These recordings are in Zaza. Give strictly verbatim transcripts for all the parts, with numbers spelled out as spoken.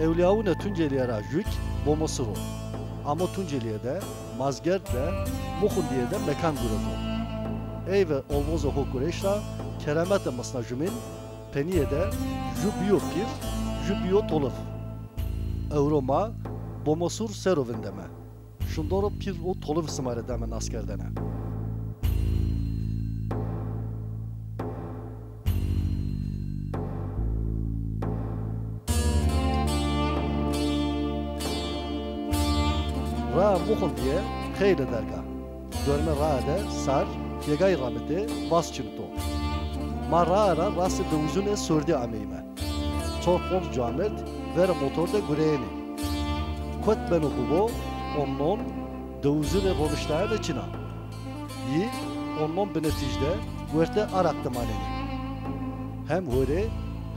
Ewlîyaûnê Tuncelîye ra jûk Bomosur o. Amo Tuncelîye de, Mazgerd de, Muxundîye de mekan gureto. Ey ve olvozê ho gureyş ra keramete misna jumîn, penîye de jû bîyo pîr, jû bîyo tolif. Ewro ma Bomosur ser o vindeme. Şindoro pîr û tolif sima rê dame naskerdene. Raya Muxundîye xeylê derg a. Dormê raya de sar, yegay ramitê, vas çinito. Ma raya ra rastê dewizûnê sordî ameyîme. Çor ponc camêrd verê motor de gureyenî. Kot beno bibo, onnon dewizûnê roniştayene çin a. Yî onnon binê tîj de wertê araq de manenî. Hem ho rê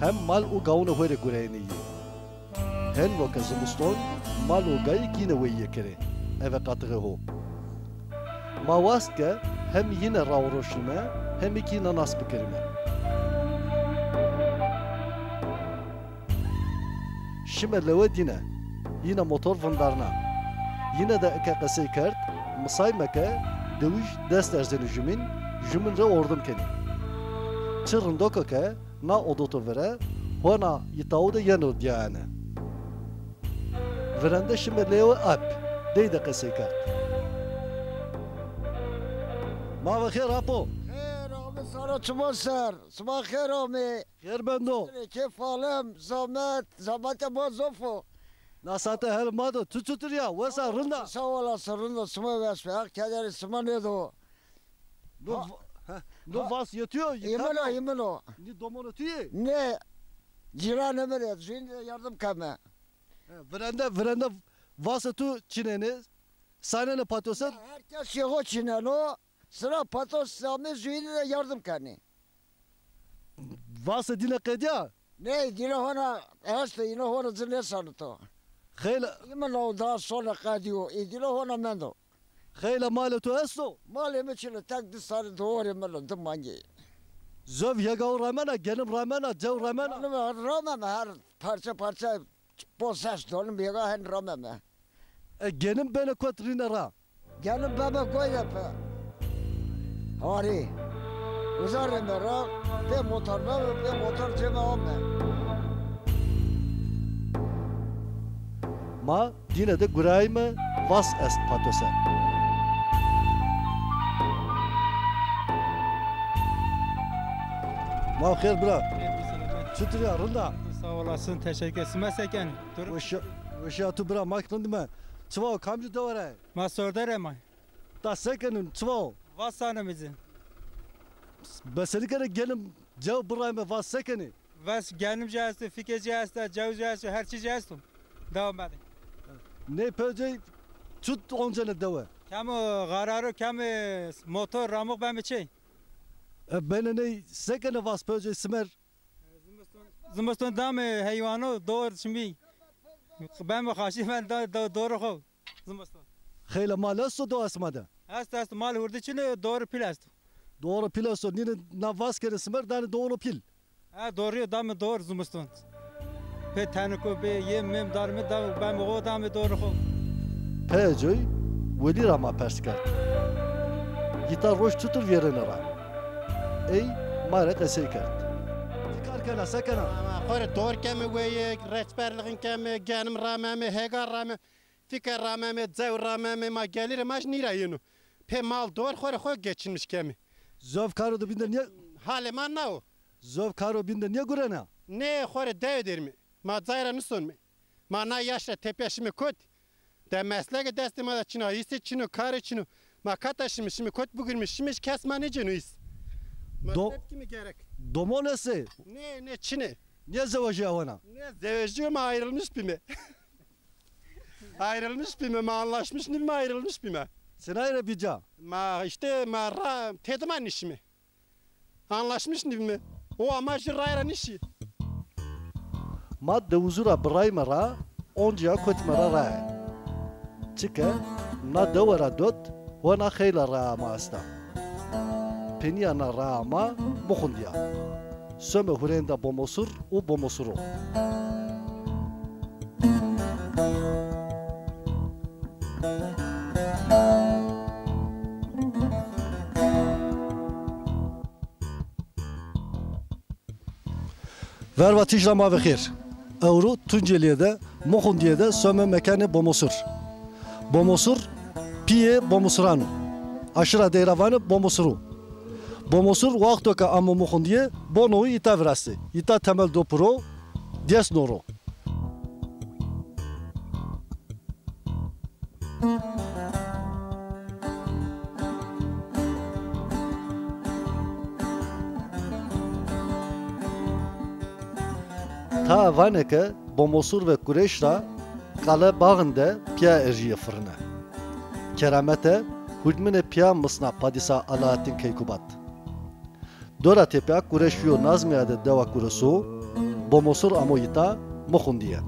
hem mal û gawunê ho rê gureyenî yî. Hengo ke zimiston mal û gayîk yîne weyîye kerê, eve qatixê ho. Ma wast ke hem yîne raw roşnîme, hem kî na nas bikerîme. Şîme lewe dîne, yîne motor vindarna. Yîne de eke qesey kerd, misayme ke dewij dest erzenî jumîn, jumîn rê ordim kenî. Çi rindoko ke na odoto vire, hona yî tawu de yeno dîyayene. Virende şîme leyê ap, dey de qesey kerd. Ma ve xêr apo. Xêr, ame saro çima ser. Sima xêr ame. Xêr bendo. Kêf alem, zamet, zamete ma zof o. Na sate hel ma do. Tu çutir ya? Wes a, rind a? Sağ olasın, rind o, sima wes be. Haq kederî sima nêdo. No, ha, va-, heh, no ha, vas yê tu yo, yê îmin o, kam o? Îmin o. Nî domonê tu yê? Nê, cîranê mi rê, zûyînî de yardim keme. He, virende, virende vasê tu çinenê, sanenê patose. Her kes yê xo çineno, sira patos amê zûyînî de yardim kenê. Vasê dîne qedîya? Nê, dîne hona esto, îno hona ci nêsanito. Xeyle. Îmino da sone qedîyo, ê dîne hona mendo. Xeyle malê to esto? Malê mi çin o, tek di sarî dowarê min o, di mangê. Zov yegaw ramena, genim ramena, cew ramena? Genim rameme, her parça parça pos est donim yega hen rameme. E, genim benê kot rîne ra? Genim beme goy de pe. Harî. Uza rîme ra, pê motor beme, pê motor cême ame. Ma dîne de gurayîme, vas est patose. Ma xêr bira. Xêr, selamet. Çutir ya, rind a? Sağ olasın, teşekkür. Sima se kenî? Durum? Weşa-, weşîya tu bira, ma kî rind îme. Çiwa o, kamcî dewe ra yê? Ma Sordere ma. Ta se kenî, çiwa o? Vas sanime ci. Besenî kenê genim cew birayme, vas se kenî? Vas genim ci esto, fîkê ci esto, cew ci esto, her çî ci esto. Dewa ma de. Nê pê cey çut oncenê dewe? Kemo xararo, kemo motor, ramux beme çê. E, benê ney se kenê vas pê cey simer? Zimiston, zimiston dame heywano dor şimî. Beme xaşî ben da, da, dorê xo. Zimiston. Xeyle mal esto dewa sima de? Est, est, mal hurdî çin o, dorê pîl esto. Dorê pîl esto, nîne na vas kenê simer, danê dorê pîl. Ha, dorê dame dor zimiston. Pê teniko, pê yem mem darme da, beme xo, dame dorê xo. Pê coy welî ra ma pers kerd. Yîta roj çutir vîyerêne ra? Ey ma rê qesey kerd. Ti kar kena, se kena? Ama xo rê dor keme weye, reçberlixin keme, genim rameme, hêga rame, fîke rameme, cew rameme, ma gelîrê ma jî nîra yeno. Pê mal dor xo rê xo geçinmiş keme. Zof karo do bîn de nîye? Halê ma na o. Zof karo bîn de nîye gurena? Nê, xo rê dewe derîme. Ma cay ra nisonme. Ma na yaş ra tepîya şîme kot? De meslege destê ma de çin a, îsê çin o, karê çin o. Ma kata şîme, şîme kot bigurîme, şîme jî kes ma nêcêno îs. Ma do-, tepkîme gerek. Domon estê? Nê, nê, çin ê. Nêzewejîya hona? Nê, zewejîyo, ma ayrılmış bîme. Ayrılmış bîme, ma anlaşmış nîbîme, ayrılmış bîme. Sinay ra bî ca? Ma îşte, ma ra têdima nîşîme. Anlaşmış nîbîme. O ama jû ray ra nîşî. Ma dewizû ra birayme ra, oncîya kotîme ra raye. Çike na dewe ra dot, hona xeyle raya ma esta. Penîya na raya ma Muxundî ya. Some hurênda Bomosur û Bomosur o. Verva tîj ra ma ve xêr. Ewro Tunceliye de, Muxundiye de some mekanê Bomosur. Bomosur pîyê Bomusuran o. Aşira dey ra vanê Bomosuru. Bomosur waxto ke amo Muxundiye, bono îta virastê. Îta temel do piro, dês no ro. Tae vanê ke Bomosur ve Kureş ra qale Baxin de pîya erjîyê firine. Keramete hurdminê pîya misna Padîsa Alaeddîn Keykubat. Dora tepîya Kureş şîyo Nazmîya de dewa Kuresu, Bomosur amo îta, Muxundiye.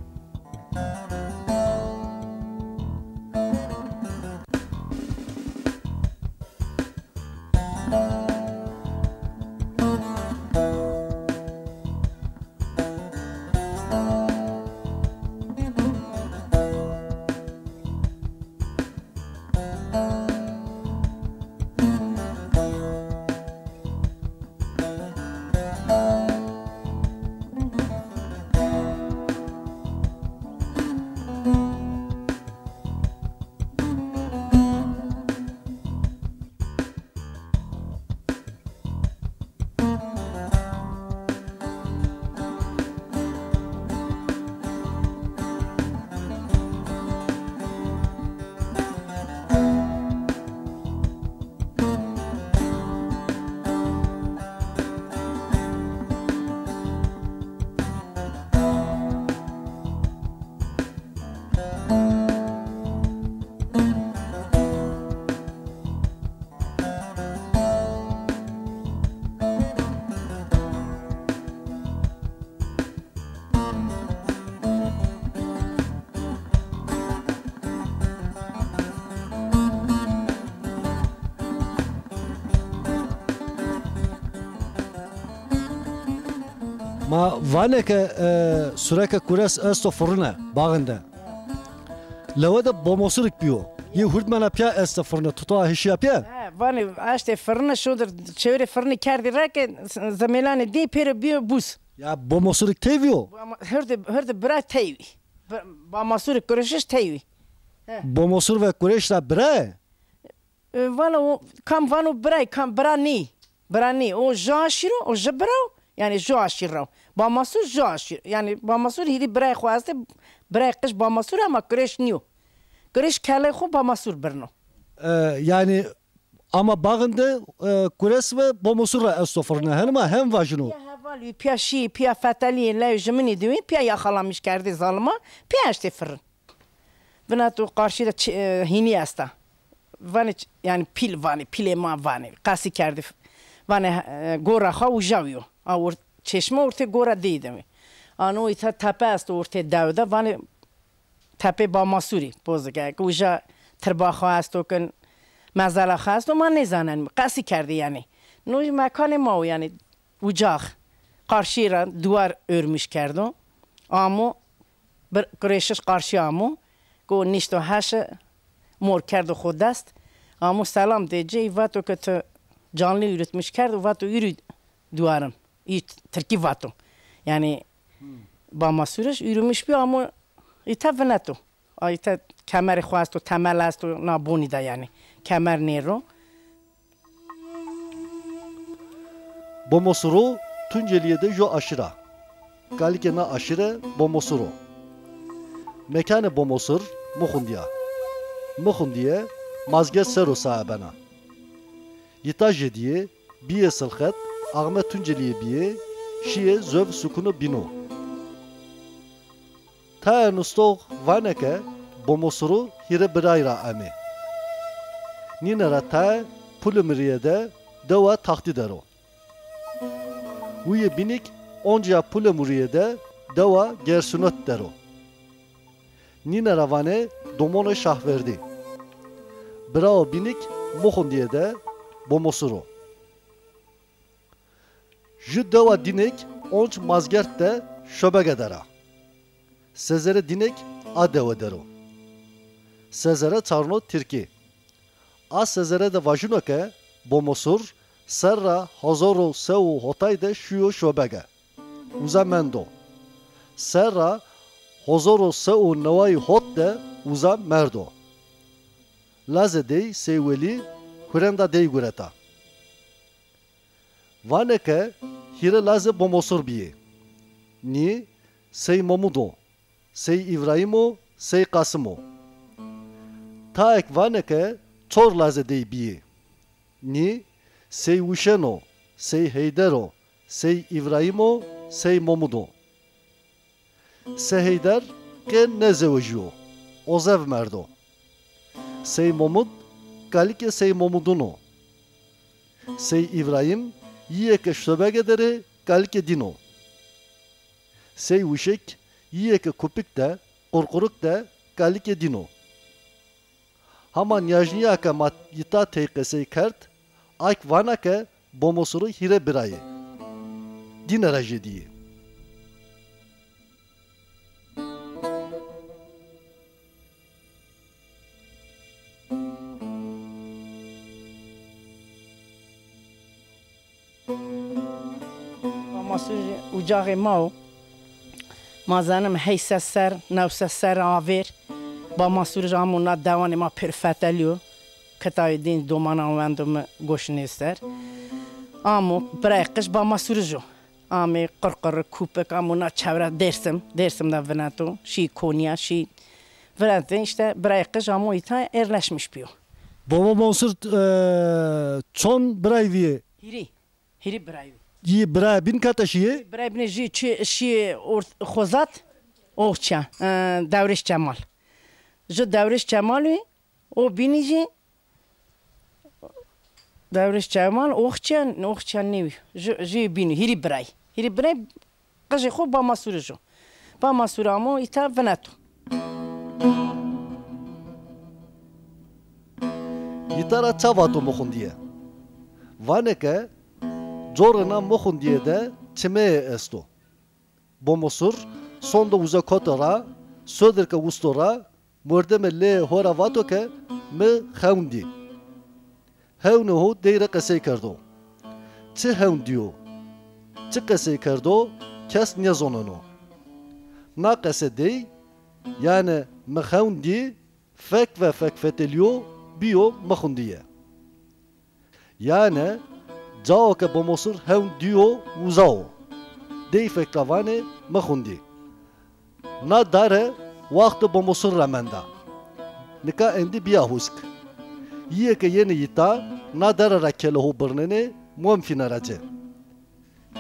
Ma vanê ke, e, sureke kures esto firine, Baxin de. Lewe de Bomosurik bîyo. Yê hurdmena pîya este firine, tuta hişîya pîya? He, vanê eştê firine, şodir çevirê firine kerdî ra ke z-, zemêlanê dî pêro bîyo buz. Ya Bomosurik tey vîyo? Bama-, hurdê, hurdê bira tey vî. Bi-, Bamasurik Kureşiş tey vî. He. Bomosur ve Kureş ra bira? E, vano, kam vano biray, kam bira nî. Bira nî. O ju aşîr o, o ju bira o. Yanî ju aşîr ra o. Bamasur ju aşîr. Yanî Bamasur hîrî birayê xo estê, birayê qij Bamasur ama Kureş nîyo. Kureş kelê xo Bamasur birno. E, yanî ama Baxin de, e, Kures ve Bomosur ra esto firine. Henima hem vajino. Pîya heval vî, pîya şî, pîya fetelîyê lewê jiminî diwîn, pîya yaxalamiş kerdê zalima, pîya eştê firin. Vina tu qarşî de çi-, e, hînî esta. Vanê ç-, yanî pîl vanê, pîlê ma vanê. Qesî kerdî. Vanê, e, gora xo uja vîyo. A or-, çeşme ortê gora dey de vî. Ano îta tepe esto ortê dew de. Vanê tepê Bamasûrî, pozike. Ke uja tirba xo esto kin, mezela xo esto, ma nêzanen. Qesî kerdî yanî. No jî mekanê ma o yanî. Ucax. Qarşî ra duwar örmüş kerdo. Amo, bir, Kurêşiş qarşî amo. Go nişto heşi, mor kerdo xo dest. Amo selam dê ci, vato ke tu canlı üretmiş kerdo, vato yürü duvarım. Î tirkî vato. Yanî, Bamasûriş ürümüş bî, amo îta vineto. A îta kemerê xo esto, temel esto, na bonî de yanî. Kemer nêro. Bomosuro Tunceliye de jo aşîr a. Kalikê na aşîre Bomosuro. Mekanê Bomosur Muxundiya. Muxundiye Mazger ser o sae bena. Yita jedîye bîye Silxet, axme Tunceliye bîye, şîye zöv sukuno bîno. Tae nustox vanê ke Bomosuru hîrê biray ra amê. Nîne ra tae Pulimiriye de dewa Taxtî der o. Wîye bînik oncia Pulimuriye de dewa Gersunet der o. Nîne ra vanê domonê Şahverdî. Birao bînik Muxundiye de Bomosur o. Ju dewa dînêk onc Mazgert de Şobege der a. Sezere dînêk a dewe der o. Sezere çarno tirkî. A sezere de vajîno ke Bomosur serra hazar û se û hotay de şîyo Şobege. uza mendo. Serra hozar u se u neway hot de uza merdo. Lazê dey Sey Welî hurenda dey gureta. Vanê ke hîrê lazê Bomosur bîyê. Nî Sey Momud o, Sey Îvrahîm o, Sey Qasim o. Taek vanê ke çor lazê dey bîyê. Nî Sey Wuşen o, Sey Heyder o, Sey Îvrahîm o, Sey Momud o. Sey Heyder qê nêzewejîyo, ozev merdo. Sey Momud kalikê Sey Momudun o. Sey Îvrahîm yîyê ke Şobege der ê kalikê dîn o. Sey Wuşek yîyê ke Kupik de, Qurquruk de kalikê dîn o. Hama nîyajnîya ke ma îta tey qesey kerd, ak vana ke Bomosuru hîrê bira yê. Dîne ra jêdî yê. Bamasur ucaxê ma o. Ma zenim heyt ses ser, new ses ser avêr. Bamasur amo na dewanê ma pêr fetelîyo. Kitayê dîn domana wendo mi goş nêser. Amo, birayê qij Bamasur o. Amê Qurquruk, Kupik, amo na çewre Dêrsim. Dêrsim de vineto. Şî Konya, şî vinetê, îşte birayê qij amo îta êrleşmiş bîyo. Baba Mansur, e, çond biray vîyê? Hîrî. Hîrî biray vî. Yî birayê bîn kete şîyê? Birayê bînê jî çi şîyê ort-, Xozat, Oxçe, e, Dewrêş Cemal. Ju Dewrêş Cemal vî, o bînî jî Dewrêş Cemal, Oxçe, Oxçe nêvî. Ju, ju bînî, hîrî biray. Hîrî biray. Qijê xo Bamasûrij o. Bamasûr amo îta vineto. Îta ra ça vato Muxundîye? Vanê ke corê na Muxundîye de çimeyê esto. Bomosûr sonde uza koto ra, sodir ke usto ra, mordemê leyê ho ra vato ke mi xewn dî. Hewnê ho dey rê qesey kerdo. Çi hewn dîyo, çi qesey kerdo, kes nêzoneno. Na qese dey, yanî mi xewn dî, fek ve fek fetelîyo, bîyo Muxundîye. Yanî cao ke Bomosûr hewn dîyo uza o. Dey fek ra vanê Muxundî. Na dare waxtê Bomosûr ra menda. Nika êndî bîya husk. Yîyê ke yenê îta, na dare ra kelê ho birnenê, mom fîne ra ci.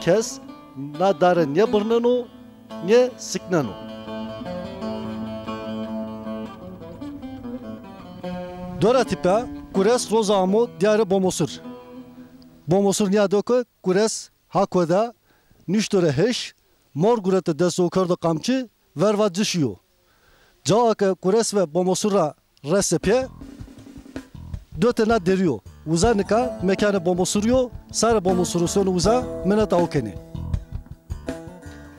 Kes na dare nêbirneno, nêsikneno. Dora tîpe Kures roza amo dîyarê Bomosûr. Bomosûr nîyadeyo ke Kures ha koda nişto rê heş, mor gureto dest o kerdo qamçî, verva ci şîyo. Cawa ke Kures ve Bomosûr ra resê pê, dotê na derî yo. Uza nika mekanê Bomosûrî yo, sarê Bomosûrî sono uza mineta ho kenê.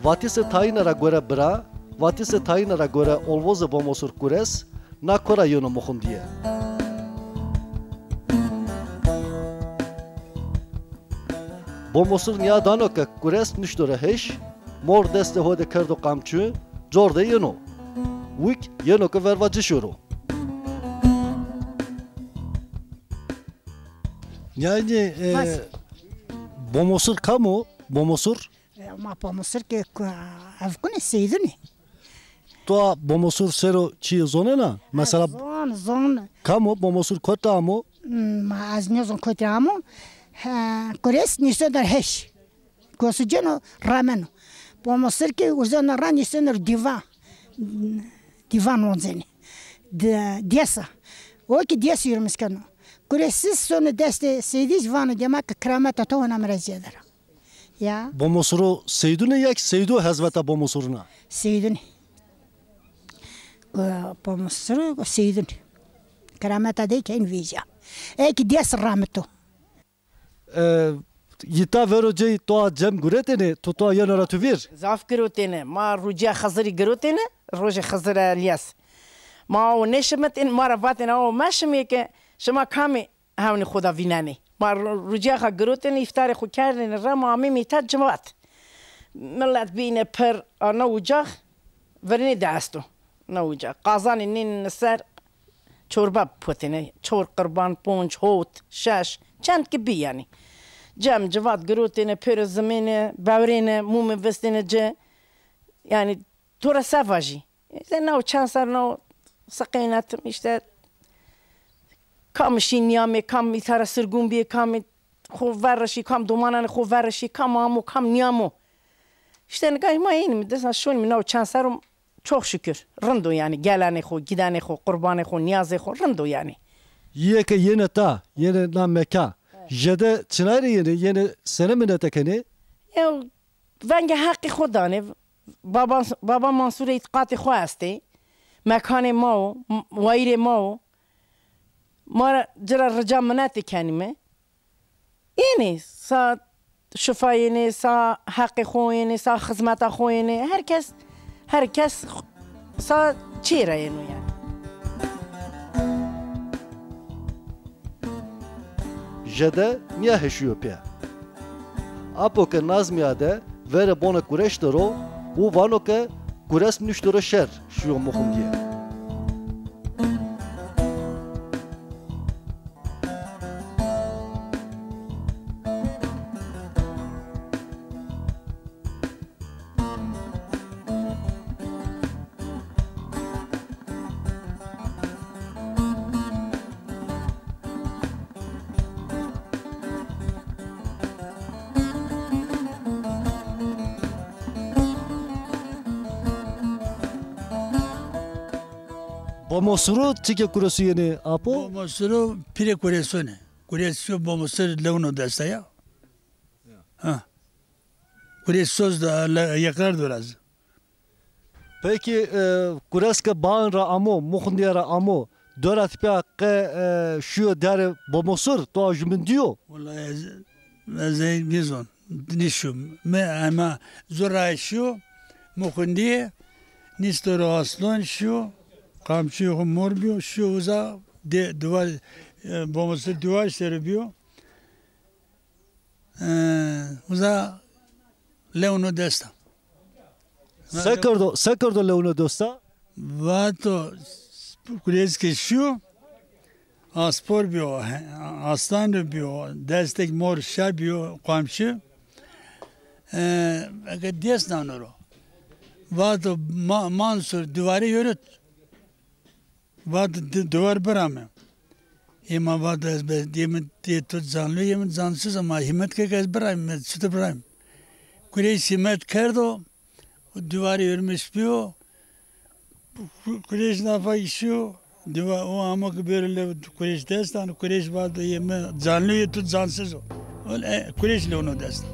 Vatîsê tayîne ra gore bira, vatîsê tayîne ra gore olvozê Bomosûr Kures, na ko ra yeno Muxundîye. Bomosûr nîyadano ke Kures nişto rê heş, mor destê ho de kerdo qamçî, cor de yeno. Wik yeno ke verva ci şoro. Yanî, e, Bas. Bomosûr kam o? Bomosûr? E, ma Bomosûr ke ku-, ev kunê Seydûnê. To a Bomosûr sero çîyê zonena? Mesela zon, zon. Kam o? Bomosûr kotî amo? Hmm, ma ez nêzon kotî amo. He, Kures nîseno der heş. Gosu ceno rameno. Bomosûr ke urzeno ra nîseno dîva. Dîva nonzenê. De-, dêsa. O ki dês yurmis keno. Kures sono destê Seydî vano dema ke kirameta to hona mi ra zêde ra. Ya. Bomosûro Seydûn ê ya ki Seydû hezveta Bomosûrûn a? Seydûn ê. Go Bomosûro go Seydûn ê. Kirameta dey kên vêjîya. Ê ki dês ramito. E, îta vero cey to a cem guretêne, to to a yeno ra tu vîr? Zaf girotêne. Ma rûcîya Xizirî girotêne, rojê Xizir Elyas. Ma o nêşimitên, ma ra vatên awo meşimê ke şima kamî hewnê xo da vînenê. Ma ru-, rûcîya xo girotêne, îftarê xo kerdêne ra ma amême îta civat. Millet bîne pir, a, na ucax, virnê de esto. Na ucax. Qazanê nênine ser, çorba potêne. Çor qirban, ponc, hot, şeş, çend ki bî yanî. Cem, civat girotêne, pêro zimêne, bewrêne, mumê vistêne ci. Yanî, to ra se vajî? Îşte naw çend ser naw siqeynetim, îşte kam şî nîyamê, kam îta ra sirgûn bîyê, kam xo ver ra şî, kam domananê xo ver ra şî, kam amo, kam nîyamo. Îşte nika ma hînî mi disa şonî mi naw çend ser o, çok şükür. Rind o yanî, gelenê xo, gidenê xo, qurbanê xo, nîyazê xo, rind o yanî. Yê ke yenê ta, yenê na meka, jede çinay rê yenê, yenê sene minete kenê? Ew vengê Heqî xo danê. Baba, Baba Mansurê îtîqatê xo estê. Mekanê ma o, m-, wayîrê ma o. Ma ra, ci ra rica minetê kenîme. Ênê, sa şifa yenê, sa heqê xo yenê, sa xizmeta xo yenê. Her kes, her kes sa çê ra yeno yanî. Jede nîya heşîyo pê. Apo ke Nazmîya de verê bonê kureş der o, û vano ke kures nuşto ro şer, şîyo Muxundîye. Bomosuru çike kuresu yenê apo? Bomosuru pîrê kuresun ê. Kuresu bomosur lewno desta ya. Ha. Kureş soz da, le-, yeqrar do ra zî. Peki, e, kures ke Bağin ra amo, Muxundîye ra amo, dora tîpya qe, e, şîyo derê Bomosur, to a jumîn dîyo? Wellahî ez, ez ey nîzon, nîşûm. Mi ema zurayê şîyo, Muxundîye, nîsto ro Aslon şîyo, qamçîyê xo mor bîyo, şîyo uza de, duvar, e, Bomosur duvar sero bîyo. E, uza lewno desta. Se kerdo, se kerdo lewno desta? Vato, kurêz ke şîyo, aspor bîyo, he, aslan bîyo, destek mor şa bîyo, qamçî. E, eke dest nano ro. Vato, ma-, Mansur, duvare yürüt. Vat di-, duvar birame. Ê ma vat ez be, yê mi, yê to canlı, yê mi cansız ama hîmet ke ez birame, çito birame. Kurêş hîmet kerdo, o duvarî örmüş bîyo. Ku-, kurêş nafa şîyo, duva-, o amo ke bêro lew kurêş destan, kurêş vat yê mi canlı, yê to cansız o. Ol, e, kurêş lewno dest.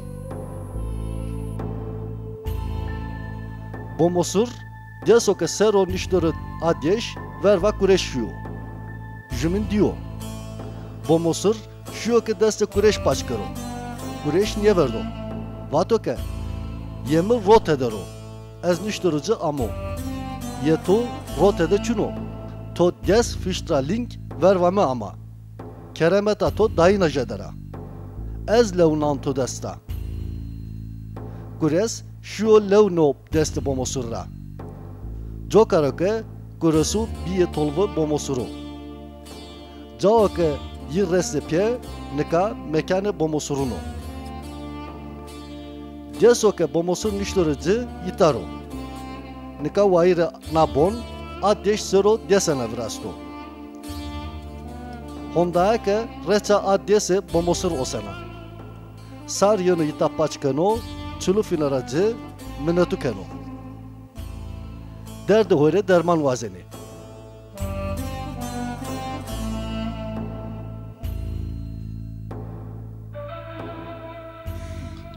Bomosur, deso ke ser o nişto ro a dêş, verva kurêş şîyo. Jumîn dîyo. Bomosur şîyo ke destê kurêş paç kero. Kurêş nêverdo. Vato ke, yê mi ro tede ro. Ez nişto ro ci amo. Yê to ro tede çin o. To des fişt ra lîng verva mi ama. Keremeta to dayîna jede ra. Ez lewnan to desta. Kurês şîyo lewno destê Bomosur ra. Coka ro ke kurêsu bîyê tolvê Bomosuru. Cao ke yî resnê pê, nika mekanê Bomosurun o. Deso ke Bomosur nişto ro ci, îta ro. Nika wayîrê na bon, a dêş ser o desena virasto. Hondaye ke reça a dêsê Bomosur osena. Sar yeno îta paç keno, çilufîna ra ci, minetu keno. Derdê ho rê derman wazenê.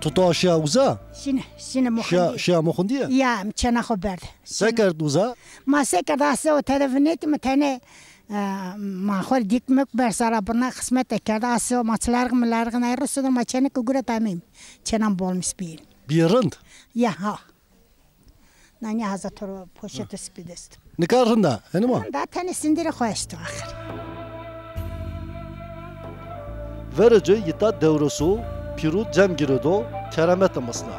Tu to şîya uza? Şîne, şîne Muxundîye. Şîya, şîya Muxundîye? Ya, mi çêna xo berde. Se kerd uza? Ma se kerd, a se o telefonetî mi tenê, e, ma xo rê dîk mi bersa ra birna xizmete kerd. A se o ma çilerg milerg nay rû sudo ma çênike gure tamîm. Çênan bol mi spî. Bî rind? Ya, ha. Na nîya haza to ro poşeto spî dest. Nika rind a, henî ma? Rind a, tenê sindirê xo eşto axir. Verê ci îta dewres o, pîrû cem girêdo, keramete misna.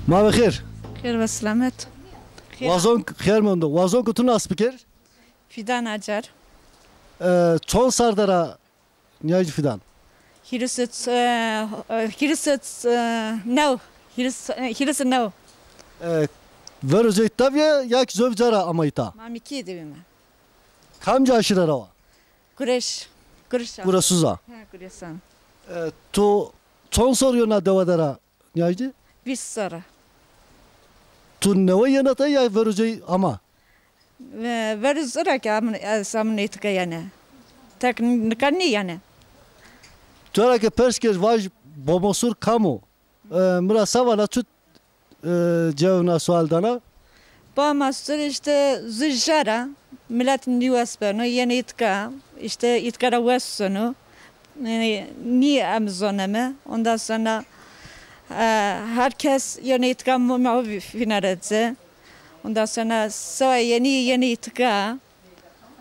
Ma ve xêr. Xêr ve selamet. Xêr. Wazon xêr mendo. Wazon ke tu nas bikir? Fidan Acar. E, çond serre der a nîyajî Fidan? Hîris û, e, e, hîris û, e, new. Hîris, e, hîris û new. E, vero cey îta bîye ya kî zovî ca ra ama îta? Mamîkî de bîme. Kamcî aşîre ra wa? Gureş. Gureş. Guresuza. Ha, Guresan. E, tu çond serrî yo na dewe der a nîyajî? Vîst serre. Tu newe yena ta ya vero cey ama? Ve-, verî zira ke amn-, ez amnê tika yene. Tek n-, nika nîyene. Tu ra ke pers kir vaj Bomosur kam o? E, mi ra se vana, çut, e, cewab na sual dana? Bomosur îşte zu jara, milet nîwes beno, yenê îtka, îşte îtka ra wes sono. E, nî em zoneme. Ondan sonra, e, her kes yenê îtka mo-, mo-, vî-, vînere ci. Ondan sonra sewa yenî, yenî îtka.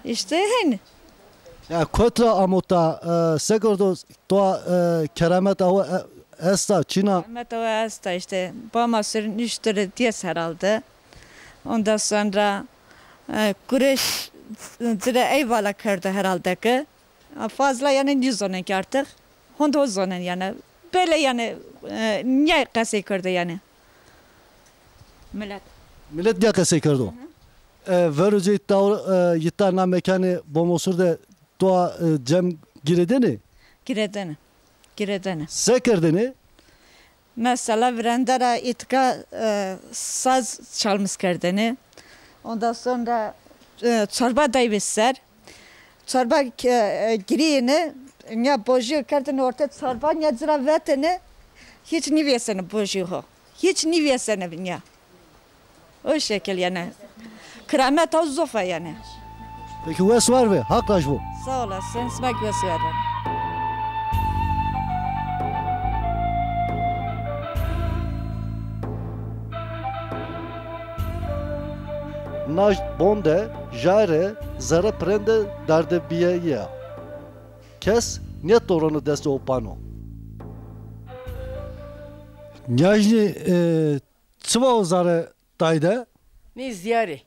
Îşte hên. Ya kot ra amo ta, e, se kerdo, to, e, keramet awe, e, esta, çin a? Keramet awe esta îşte. Bomosur niştire dies herhalde. Ondan sonra, e, Gureş ci rê eyvala kerdo herhalde ke. Fazla yanî nîzonen kî artık. Hond ho zonen yanî. Böyle yanî, e, nîya qesey kerdo yanî. Milet. Milet nîya qesey kerdo. Hı hı. E, vero cey îta, e, îta na mekanê Bomosur de to, e, cem girêdenê? Girêdenê. Girêdenê. Se kerdêne? Mesela virende ra îtka, e, saz çalmis kerdêne. Ondan sonra, e, çorba daybê ser. Çorba ke, e, girîyêne, nîya bojîyo kerdêne orte çorba, nîya ci ra vetêne, hîç nîvêsêne bojîyo ho. Hîç nîvêsêne nîya. O şekil yanî. Keramet o zof a yanî. Peki wes war ve, Haq raj bo. Sağ olasın, sima kî wes war ve. Najd bon de jayre zerre pirende dardebîye ya. Kes nêtorono destê opano. Nîyajnî, e, çi va o zerre tay de? Nê zîyarî.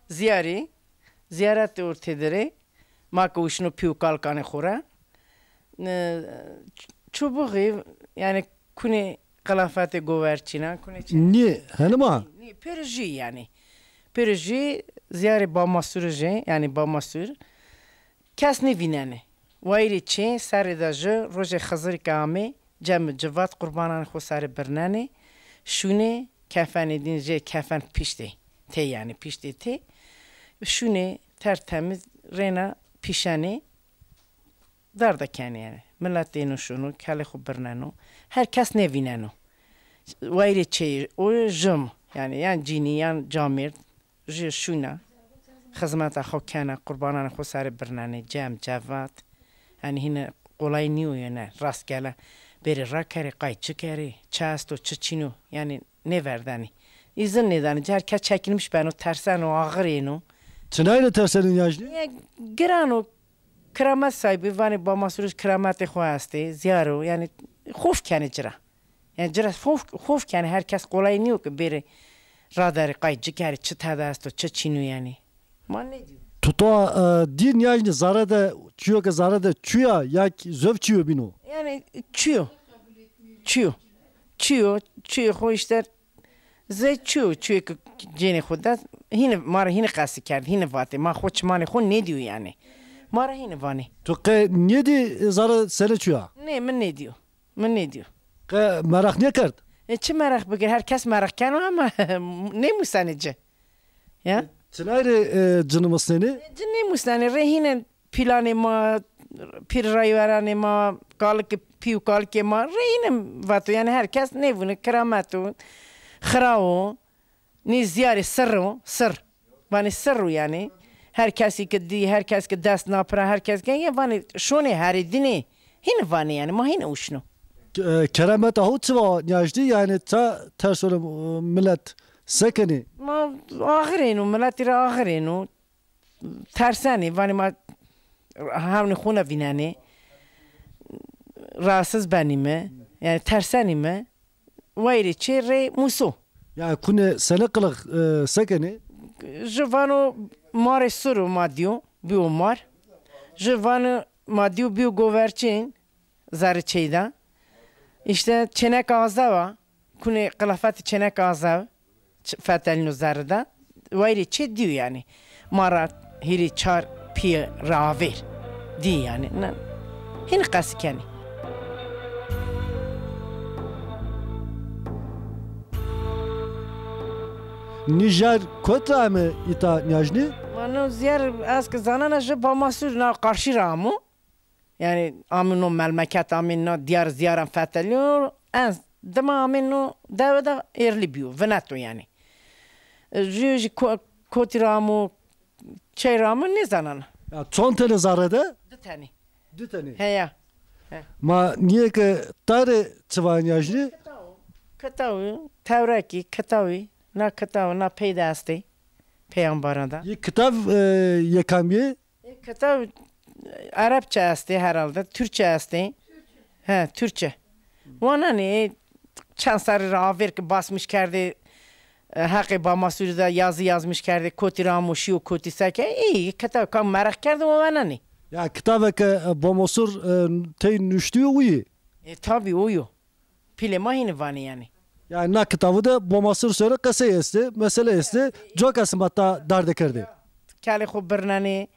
Zîyarî. Zîyaret de ortê der ê. Ma ke uşno pî û kalikanê xo ra. E, ç-, çubuxî, yanî kunê qilafetê gover çîna, kunê çîna. Nî, henî ma? Nî, pêro jû yanî. Pêro jû zîyarê Bamasûrî jî, yanî Bamasûr. Kes nêvînenê. Wayîrê çê, serrê de jû, rojê Xizirî ke amê, cem û civat qurbananê xo serê birnenê, şûnê, kefenê dîn jê kefen piştê tê, yanî piştê tê, şûnê tertemiz rêna pîşenê, darde kenê yanî. Milet êno şono, kelê xo birneno. Her kes nêvîneno. Wayîrê çêyî o jim, yanî yan cînî yan camêrd, jû şûna, xizmeta xo kena, qurbananê xo serê birnenê, cem, cevat. Yanî hîne qolay nîyo yene, rastgele bêrê rakerê, qay çi kerê, çi esto, çi çin o, yanî nêverdenê. Îzin nêdanê, her kes çekînmiş beno, terseno, axirêno. Çinay rê tersenê nîyajnî? E, giran o, keramet saybî, vanê Bamasûrij kerametê xo estê, zîyar o, yanî xof kenê ci ra. Yanî ci ra xof, xof kenê, her kes qolay nîyo ke bêrê raderê qay ci kerê, çi tede esto, çi çin o yanî. Ma nêdîyo. Tu to, e, dî nîyajnî zerre de çîyo ke zerre de çûya ya kî zof çîyo bîno? Yanî çîyo. Çîyo. Çîyo, çîyê xo îşte zey çîyo, çîyê ke cênê xo de hînî ma ra hînî qesî kerd, hînî vatê. Ma xo çimanê xo nêdîyo yanî. Ma ra hînî vanê. Tu qe nêdî zerre sene çûya? Nê, mi nêdîyo. Mi nêdîyo. Qe mereq nêkerd? E, çi mereq bikir? Her kes mereq keno ama nêmusenê ci. Ya? Çinay rê, e, ci nêmusnenê? E, ci nêmusnenê. Rê hîne pîlanê ma, pîr rayweranê ma, kalikê pî û kalikê ma, rê hîne vato. Yanî her kes nêvûne, keramet o, xira o. Nê zîyarê sirr o, sirr. Vanê sirr o yanî. Her kesî ke dî, her kes ke dest na pira, her kes ke, ya vanê şonê herê dînê. Hînî vanê yanî, ma hînî uşno. Ke-, e, kerameta ho çi va nîyajnî, yanî ça tersono, e, milet se kenê? Ma axirêno, miletî ra axirêno. Tersenê, vanê ma hewnê xo nêvînenê. Rahatsiz benîme. Yanî tersenîme. wayirê çê rê muso. Ya kune sene qılix, e, se kenê? Ju vano marê suro ma diyo, biyo mar. Ju vano ma diyo biyo goverçin, zerrê çêyda. İşte çênek azewa, kunê qılafetê çênek azew, ç-, fetelino zerrê de. Wayirê çê diyo yani. Ma ra hîrê çar pîyê ravêr. Dî yani. Na, hînî qesî kenî. Nîjer kot ra ame îta nîyajnî? Ma no zîyer ez ki zanena ji Bamasûr na qarşî ra amo. Yani amî no melmeket, amî no diyar ziyaran fetelîyo. En dima amî no dewe de êrlî bîyo, vineto yani. E, jû jî ko-, kotî ra amo, çey ra amo, nêzanena. Ya çond tenê zerre de? Di tenî. Di tenî. Heya. He. Ma nîyê ke tarê çi va nîyajnî? Kitawî, tewrekî, kitawî. Na kitaw, na pey de estê. Peyambaran de. Yê kitav, e, yê kamî yê? E, kitaw, e, Erebçe estê herhalde, Türkçe estê. He, Türkçe. Wanenê, e, çend serrî ra avêr ki basmiş kerdê, e, heqê Bamasûrî de yazı yazmış kerdê, kotî ra amo şîyo, kotî seke. Ê, kitaw kam mereq kerdo, wanenê. Ya kitavê ke, e, Bamasûr, e, tey nuştîyo, o yê? E, tabî o yo. Pîlê ma hînî vanê yanî. Yanî na kitavû de Bomasir sore qesey estê, mesele estê. Coka sima ta dardê kerdê. Kelê xo birnenê,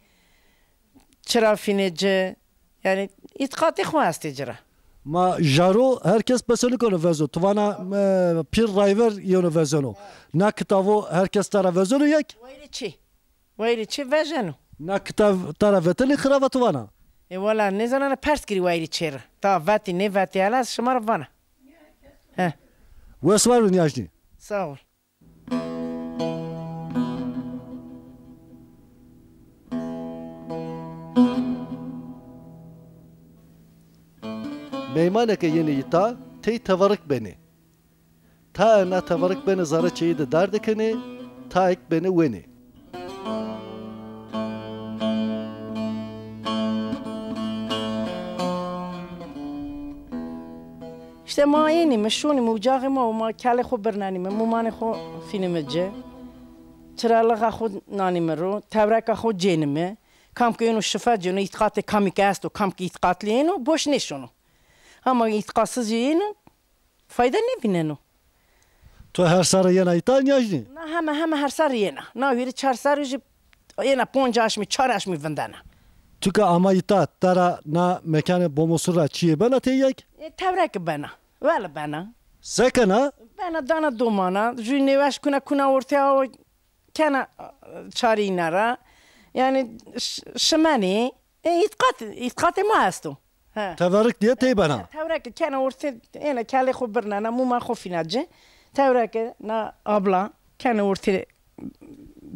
çira fînê ci, yanî îtîqatê xo estê ci ra. Ma jaro her kes besenî kono vezo. Tu vana, e, pîr rayver yeno vezeno. Na kitavo her kes ta ra vezeno yek? Wayirê çi? Wayirê çi vejeno. Na kitav ta ra vetenê xirava tu vana? E, wela nêzanena pers kirî wayirê çê ra. Ta vetî nêvetî hela ez şima ra vana. He. Wes war bî nîyajnî. Sağ ol. Meymanê ke yenê îta tey teverik benê. Taê na teverik benê zerrê çêyî de dardê kenê, taê kî benê wenê. Îşte ma ênîme, şonîme ucağê ma û ma kelê xo birnenîme, mumanê xo fînîme ci. Çiralixa xo nanîme ro, tewreka xo cênîme. Kam ke êno şife cêno, îtîqatê kamî ke esto, kam ke îtîqatlî êno, boş nêşono. Hama îtîqatsizî êno, fayde nêvîneno. To her serre yena îta nîyajnî? Na heme, heme her serre yena. Na hûrî çar serre jî yena, ponc aşmî, çar aşmî vindena. Tu ke ama îta, ta ra na mekanê Bomosur ra çîyê bena tey yek? E, tewreke bena. Wele bena. Se kena? Bena dana domana, jû nêweş kuna, kuna ortê awe, kena, e, çarî îna ra. Yanî ş-, şimenê, e, îtîqat, îtîqatê ma esto. He. Teverik diye tey bena. Tewreke kena ortê, êna kelê xo birnena, muma xo fîna ci. Tewreke na abla kena ortê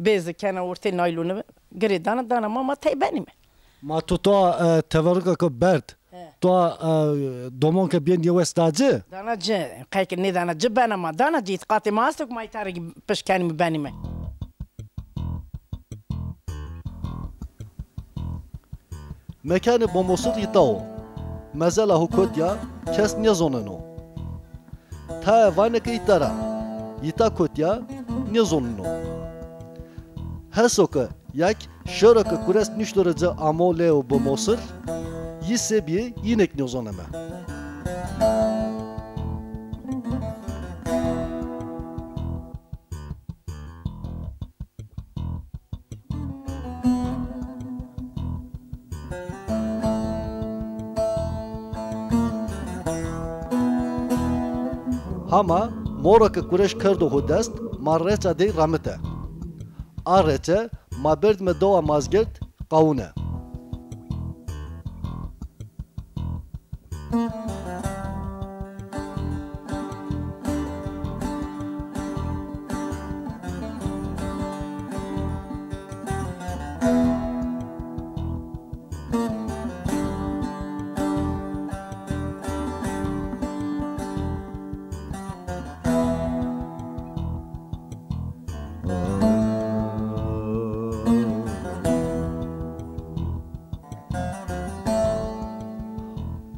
bêzi, kena ortê nayloni, girê dana, dana ma, ma tey benîme. Ma tu to, e, teverika ke berd. He. To, e, domon ke bîye nêwes da ci? Dana ci, qey ke nêdana ci bena ma. Dana ci, îtîqatê ma esto ke ma îta ra pişt kenîme benîme. Mekanê Bomosir îta o. Mezela ho kotî ya, kes nêzoneno. Taê vanê ke îta ra, îta kotî ya, nêzoneno. Heso ke yek şero ke kures nişto rê ci amo leyê Bomosir, yî se bîyê yîne kî nêzoneme. Hama moro ke kureş kerdo ho dest, ma reça dey ramite. A reçe ma berdîme dewa Mazgêrd, qawune.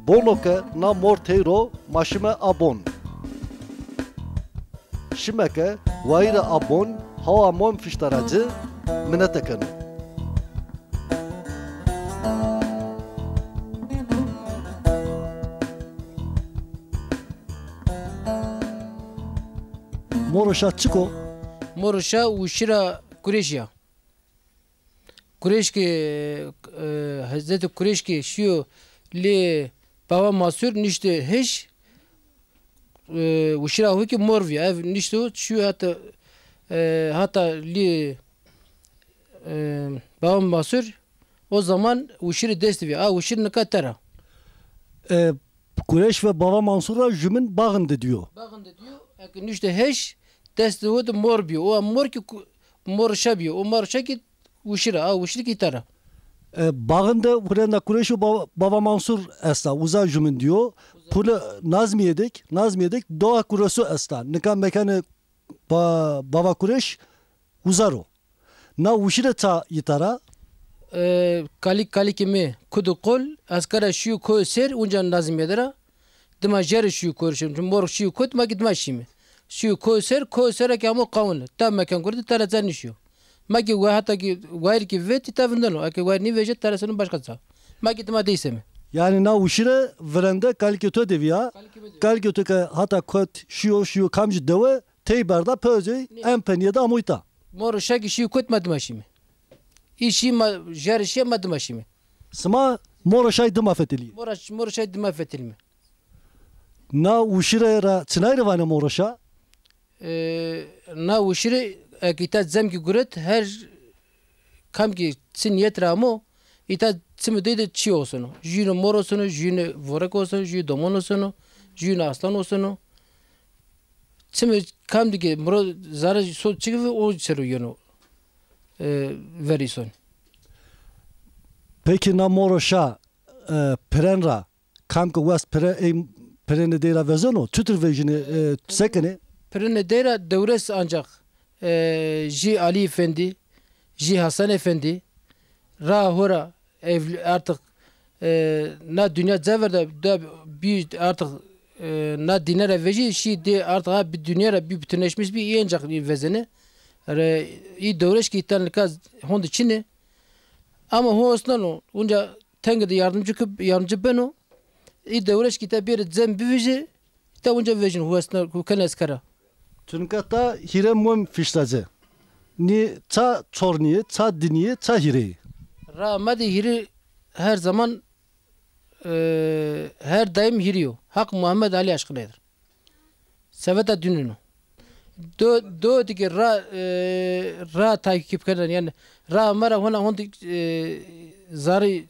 Bono ke na mor tey ro, ma şime a bon. Çimeke wayîrê a bon, hawa mom fişta ra ci, minete keno. Moro şa çik o? Moro şa wişîra Kureşî ya. Kureş ki, e, Hezretî Kureş ki şîyo lê Bava Masur niştî hêş, e, wişîra ho ki mor vîya. Ev nişto şîyo hata, e, hata lê, e, Bava Masur, o zaman wişîrî dest vîya. A wişîr nika tera. E, Kureş ve Bava Mansur ra jûmin baxin de dîyo. Baxin de dîyo. Eke niştî hêş, dest ho de mor bîyo. O mor ki ku-, mor şa bîyo. O mor şa ki wişîr a, a wişîr ki tera. E, baxin de hurenda Kureş û Ba-, Bava Mansur esta. Uza jûmin dîyo. Pule Nazmîye de kî, Nazmîye de kî Doğa Kuresu esta. Nika mekanê Ba-, Bava Kureş uza ro. Na wişîre ça îta ra? E, kalik, kalikê mi Kudu Qol, eskera şîyo koyê ser, unca Nazmîye de ra. Dima jere şîyo koyê ser. Çünkü mor şîyo kot, ma ki dima şîme. Şîyo koyê ser, koyê ser ki amo qawine. Ta mekan gurdi, ta ra ca nişîyo. Ma ki we hata ki wayir ki vetî ta vindeno. Eke wayir nîvejê ta reseno başka ca. Ma ki dima dey seme. Yanî na wişîre virende kalikê to de vîya. Kalikê mi de. Kalikê to ke hata kot şîyo, şîyo kamcî dewe, tey berda pezey, en penîye de amo îta. Moro şa ki şîyo kot ma dima şîme. Î şî ma, jere şîye ma dima şîme. Sima moro şay dima fetelî? Moro, moro şay dima fetelîme. Na wişîre ra çinay rê vanê moro şa? E, na wişîre eke îta cem ki guret, her kam ki çi nîyet ra amo, îta çimê dey de çî oseno. Jûyîne mor oseno, jûyîne vorek oseno, jûyî domon oseno, jûyîne aslan oseno. Çimê kam de ki muro zare so çik vi, o ser o yeno, e, verî son. Peki na moro şa, e, piren ra, kam ke wes pire-, ey pirenê dey ra vezeno, çutir vejînê, e, se kenê? Pirenê dey ra dewres ancak, e, jî Alî Efendî, jî Hasan Efendî, ra ho ra evl-, artık, e, na dinya cever de, de bî artık, e, na dîne ra vejî, şî dê artık ha bi dinya ra bî bütünleşmiş bî, ê ancak ê vezene. Re, ê dewres ki îta nika honde çin ê. Ama ho osneno, unca tenge de yardımcı ki, yardımcı beno. Ê dewres ki îta bêrê cem bivijê, îta unca vejîn ho esna, ho kenê eskera. Çunka ta hîrê mom fişta ci. Nî ça çornîye, ça dinîye, ça hîrê yê? Ra ma de hîrê her zaman, e, her daim hîrê yo. Haq Muhammed Alî aşqine dir. Seveta dînûn o. Do, do dike ra, e, ra takip kerdin. Yani ra ma ra hona honde, e, zarê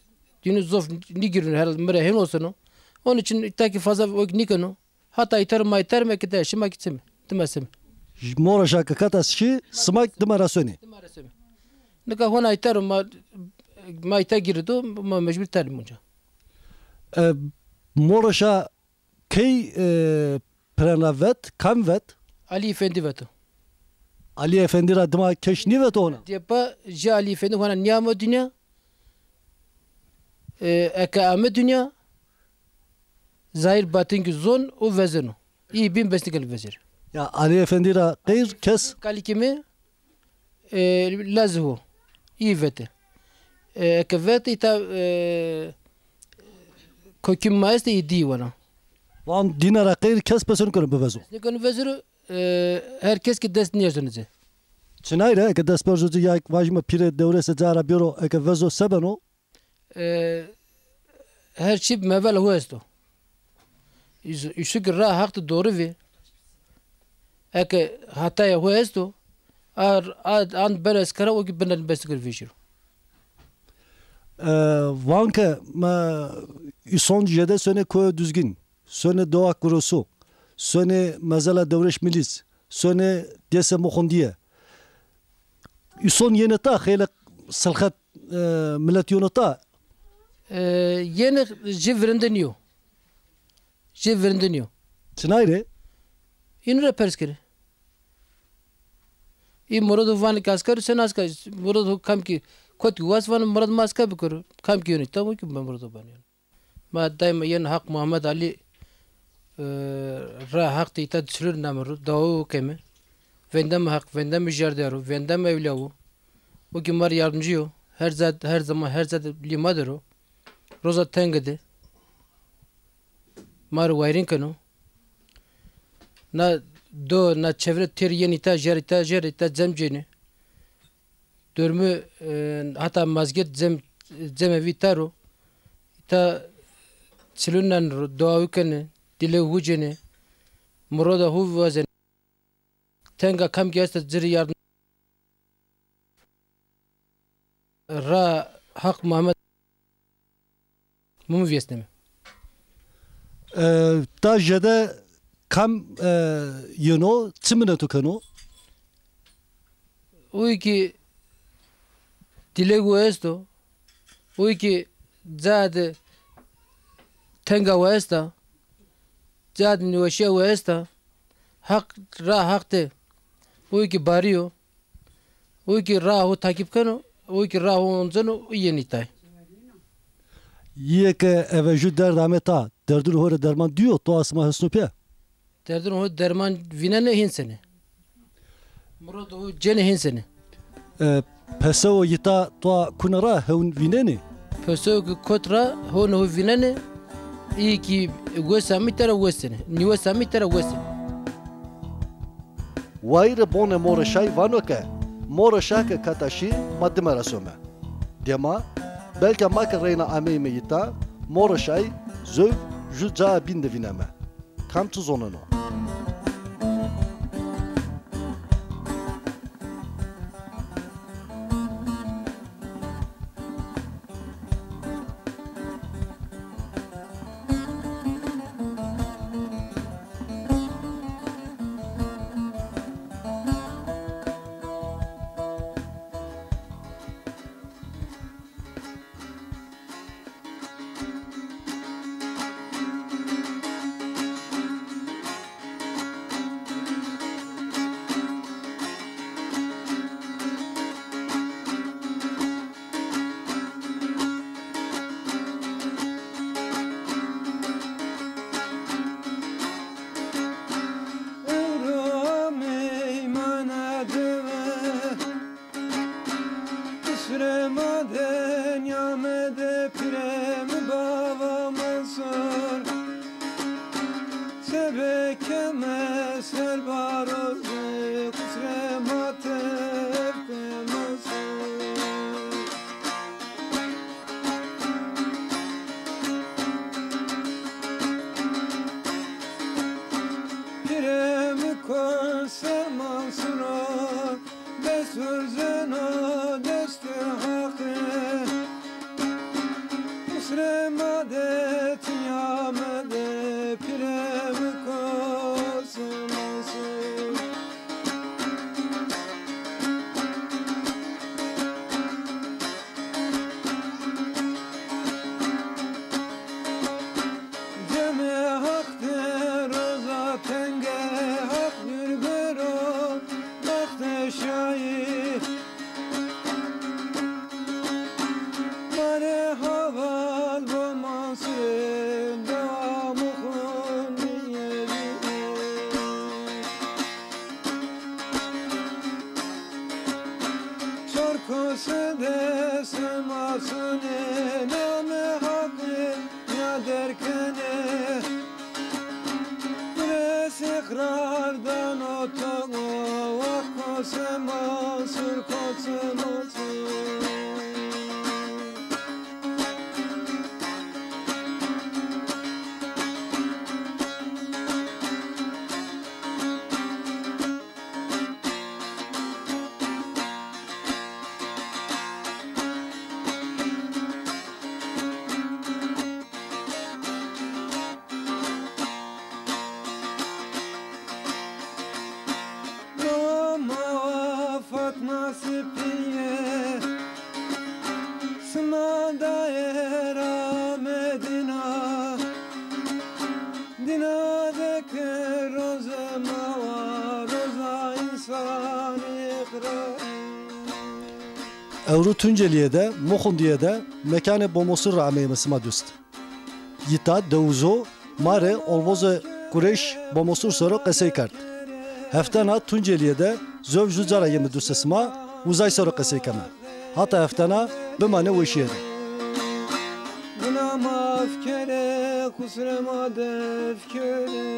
dînû zof nîgirûn, her mi ra hên oseno. Onun için îta ki fazla ok nîkeno. Hata îta ro ma îta rime ki de şima ki çime. Dima sime. Moro şa ke kata şî, sima ki dima ra sonê. Dima ra sime. Nika hona îta ro ma, ma îta girî do, ma mecbur terîm unca. E, moro şa key, e, piren ra vet, kam vet? Alî Efendî veto. Alî Efendî ra dima keş nîveto hona? Depa jî Alî Efendî hona nîyamo dinya. E, eke ame dinya, zahir batin ki zon û vezeno. Î bîn besnî keno vezer. Ya Alî Efendî ra qeyr kes? Kalikê mi, e, lazê ho. Î vete. E, eke vete îta, e, kokî ma estê, î dî wena. Van dîna ra qeyr kes pes nîkeno bivezo? Nîkeno vezero, e, her kes ki dest nîerzeno ci. Çinay rê eke dest berzo ci ya vajîme pîrê dewrese ca ra bêro eke vezo se beno? E, her çî mevela ho esto. Îs-, îsu ki ra Haq de doğru vî. Eke hataya ho esto, a, a, an beno eskera o ki bina besti kir vîjîro. E, van ke ma îson jêde sonê Koyê Duzgin, sonê Doğa Kuresu, sonê mezela Dewreş Milîs, sonê Dêsê Muxundîye. Îson yenê ta, xeylê silxet, e, milet yeno ta? E, yenê, ci virinde nîyo. Ci virinde nîyo. Çinay rê? Înu ra pers kerê. Î Murado vanê ki asker o, sen asker. Murado kam ki kot ki was vanê Murad ma asker bikero. Kam ki yeno, tam o ki Murado vanê. Ma daima yen Haq Muhammed Alî, e, ra Haq de îta çilur name ro, dawa keme. Vendem Heq, vendem Jerdero, vendem Ewliya wo. O ki ma rê yardımcı yo. Her zat, her zaman, her zat lî ma der o. Roza tenge de ma rê wayrin keno. Na do, na çevre têr yenî ta, jer ta, jer ta cem cênî. Dormî, e, hata mazgêrd cem, cemevî ta ro. Ta çilûnen ro, dua hu kenê, dile hu cênê, miroda hu wazenê. Tenga kam ki esta ci rê yardim. Ra Haq Muhammed. Mum vîyesneme. E, ta jede kam, e, yeno, çi mineto keno? Oy ki dilegu esto, oy ki ca de tenga wa esta, ca de niweşiya wa esta, Haq ra Haq de, oy ki barî yo, oy ki ra ho takip keno, oy ki ra ho onceno, o yenî tay. Yê ke eve ju derd ame ta, derdun ho rê derman dîyo, to asma hesno pê? Derdun ho derman vînenê hên senê. Murad ho cenê hên senê. E, pesewo yita to kuna ra hewn vînenê? Pesewo ki kot ra hewn ho vînenê, î ki wes amî tera wes senê. Nîwes amî tera wes senê. Wayîrê bonê Morê Şay vano ke, Morê Şah ke kata şî, ma dime ra some. Dêma, belka ma ke reyna ameyîme yita, Morê Şay zewf ju caa bîn de vîneme. Kam çi zoneno? Ewro meymana deve, qisrê ma de, nîyame de, pîrê mi, bava Mansur. Sebe keme ser baroze, qisrê ma tefte Mansur. Pîrê mi kose Mansuro, dest urzeno destê Haqî. Qisrê ma de, tîya ma de, pîrê mi kose Mansur. Cemê Haq de roza tenge, Haq dûr bero baxtê şayî. Ma rê heval bo Mansur, dewa mi xwu nîyerî. Çar kose de sema sonê, namê Haqî ya derkenê. Pires îqrar dano to, wax kose Mansur, kose Mansur. Mama Fatma Sipîye, sima daye ra Medîna. Dîna de ke roze ma wa, roza însanî qira. Ewro Tuncelîye de, Muxundîye de, mekanê Bomosur ra ameyîme sima dust. Yita, dewuzo, ma rê olvozê Kureyş Bomosur ser o qesey kerd. Heftena Tuncelîye de zov ju cara yeme dustê sima, uzay ser o qesey keme. Hata heftena, bimane weşîye de. Guna maf kere, qusure ma def kere.